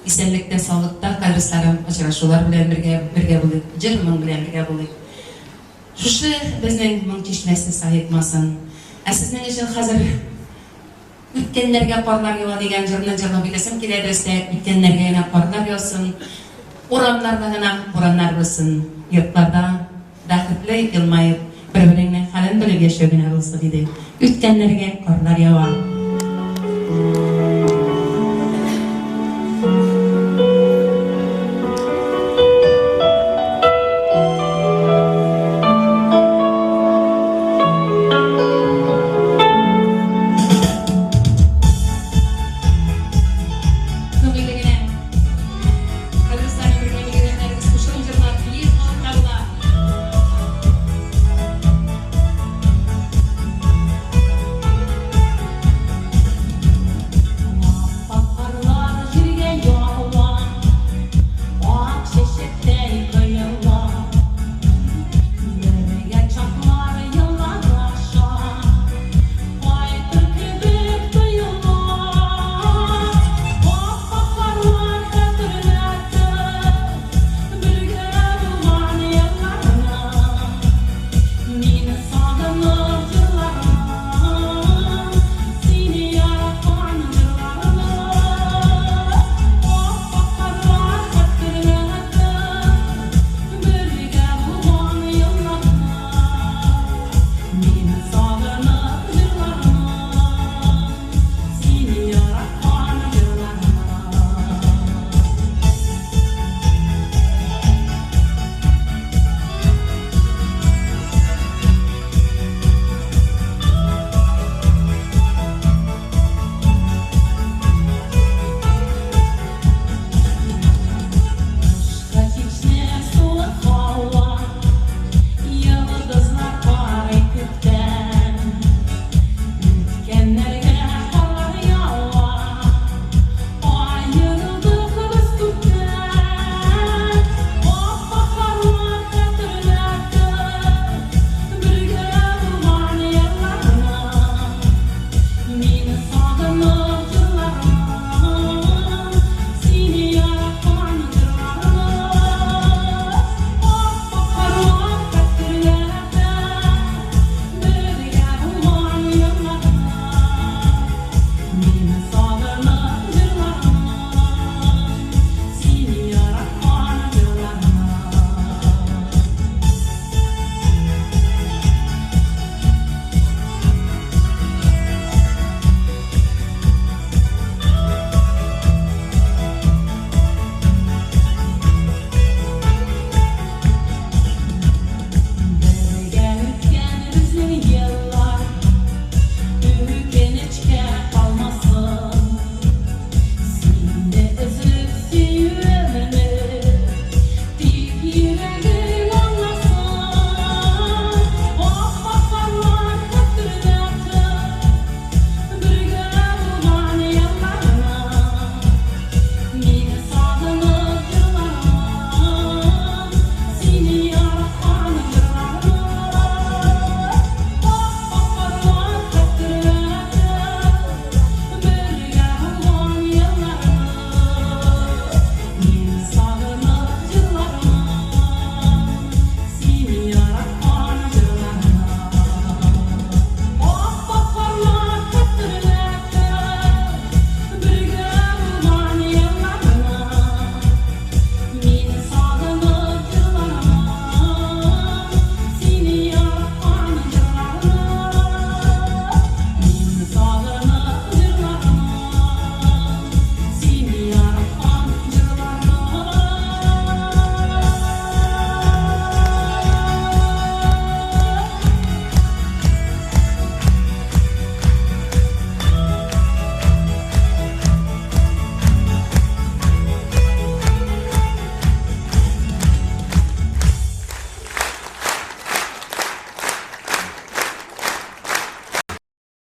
Исәнлектә, саулыкта, кадерлесларым, очрашулар белән бергә бергә булыйк, җыр-моң белән бергә булыйк. Шушы безнең моң чишмәсе саекмасын. Ә сезнең өчен хәзер Үткәннәргә карлар ява дигән җырны җырлап китәсем килә, дөрестә, үткәннәргә генә карлар яусын, урамнарда гына бураннар булсын, йортларда бәхетле елмаеп, бер-береңнең хәлен белеп яшәү генә булсын иде. Үткәннәргә карлар ява.